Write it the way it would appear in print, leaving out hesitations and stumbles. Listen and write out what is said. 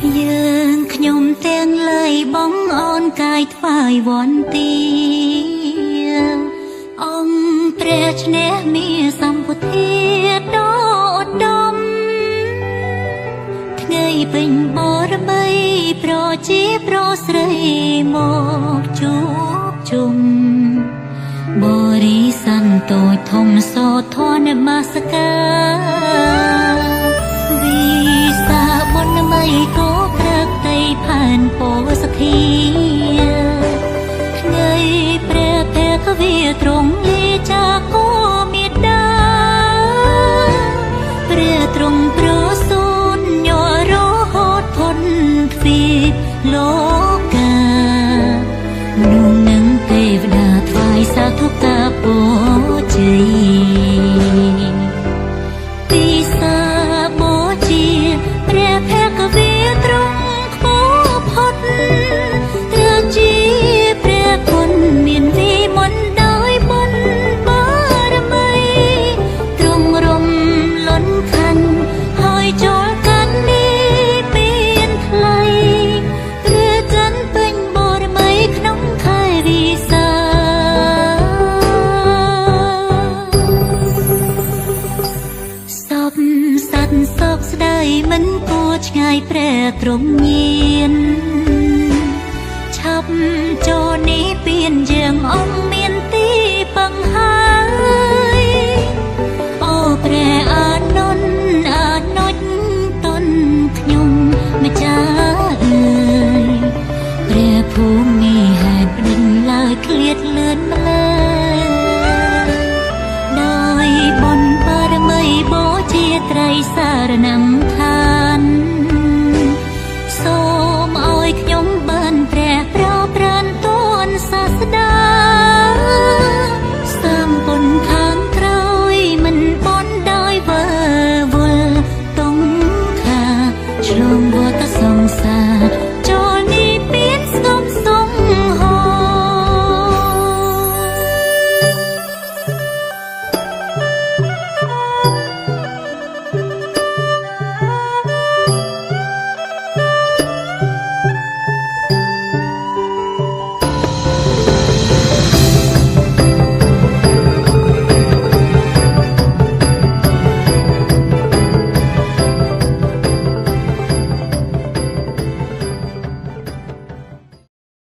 យើងខ្ញុំទាំងឡើយបងអូនកាយថ្វាយវន្តាអង្គព្រះឈ្នះមាសម្ពុទ្ធាដ៏ឧត្តមថ្ងៃពេញបរមីប្រជាប្រុសស្រីមកជួបជុំបរិស័ន្ទតូចធំសោធនមស្ការវិសាបុណ្យមីក៏ព្រឹកតីផែនពោសធាថ្ងៃព្រះភគវីទ្រង់លាចាកោមេដាព្រះទ្រង់ប្រសូនញរហូតផុនទ្វីបលោកាមនុស្សនិងទេវតាថ្វាយសាធុកាពរជ័យ ពិសាបូជាព្រះភគវីទ្រង់ខ្ពស់ផុតត្រាជាព្រះគុណមានវិមន្តដោយបុណ្យបារមីទ្រង់រំលន់ខណ្ឌហើយចូលកាន់នេះមានថ្លៃព្រះច័ន្ទពេញបរមីក្នុងខែវិសា សពសត្វសោកស្ដាយមិនគួរឆ្ងាយព្រះទ្រង់ញៀនឆាប់ចូលនេះពៀនយើងអង្គមាន